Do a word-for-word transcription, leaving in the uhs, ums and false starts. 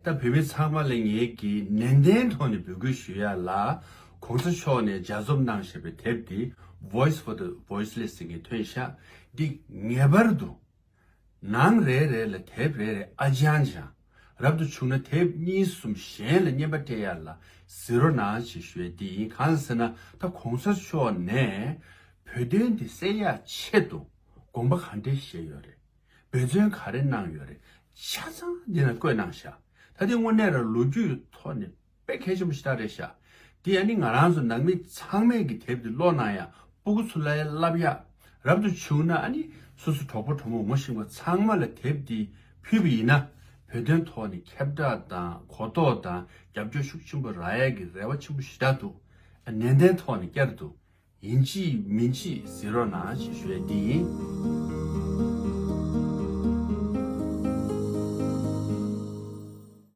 ད་བོད་མི་ཚང་མ་ལ་ངེད་ཀྱིས་ནན་ཏན་ཐོག་ནས་འབོད་སྐུལ་ཞུ་ཡ་ལ། གོང་ས་མཆོག་ནས་ལྗགས་རྩོམ་གནང་བཞག་པའི་དེབ་འདི་Voice for the Voiceless ཟེར་མཁན་ཐོན་ཤག་འདི་ངེས་པར་དུ་ནང་རེ་རེ་ལ་དེབ་རེ་རེ་ཨ་ཅང་ཅང་། རབ་ཏུ་བྱུང་ན་དེབ་གཉིས་གསུམ་གཞན་ལ་རྔན་པ་སྤྲད་ཡ་ལ་གཟིགས་རོགས་གནང་ཞེས་ཞུ་ཡ་འདི་ཡིན། གང་ཟེར་ན་ད་གོང་ས་མཆོག་ནས་བོད་དོན་འདི་གསལ་ཡག་ཆེད་དུ་དགོངས་པ་ག་འདྲས་བཞེས་ཡོད་རེད། འབད་བརྩོན་ག་རེ་གནང་ཡོད་རེད། ཆ་ཚང་འདི་ན་བཀོད་གནང་ཤག་ད་འདི་དངོས་གནས་རང་ལོ་རྒྱུས་ཐོག་ནས་དཔེ་གལ་ཆེན་པོ་ཞེ་དྲག་རེད་ཤག་འདི་ཨ་ནི་ང་རང་ཚོ་ནང་མི་ཚང་མས་ཀྱི་དེབ་འདི་ཀློག་གནང་ཡ། སྤུ་གུ་ཚོ་ལ་ཡ་བསླབ་ཡ། རབ་ཏུ་བྱུང་ན་ཨ་ནི་སོ་སོ་གྲོགས་པོ་གྲོགས་མོ་ངོ་ཤེས་པ་ཚང་མ་ལ་དེབ་འདི་ཕུལ་བ་ཡིན་ན། བོད་དོན་ཐོག་ནས་ཁྱབ་བསྒྲགས་དང་གོ་རྟོགས་དང་རྒྱབ་སྐྱོར་ཤུགས་ཆེན་པོ་རག་ཡ་གི་རེ་བ་ཆེན་པོ་ཞེ་དྲག་འདུག་ནན་ཏན་ཐོག་ནས་བསྐྱར་དུ་ཡིན་གཅིག་མིན་གཅིག་གཟིགས་རོགས་གནང་ཞེས་ཞུ་ཡ་འདི་ཡིན།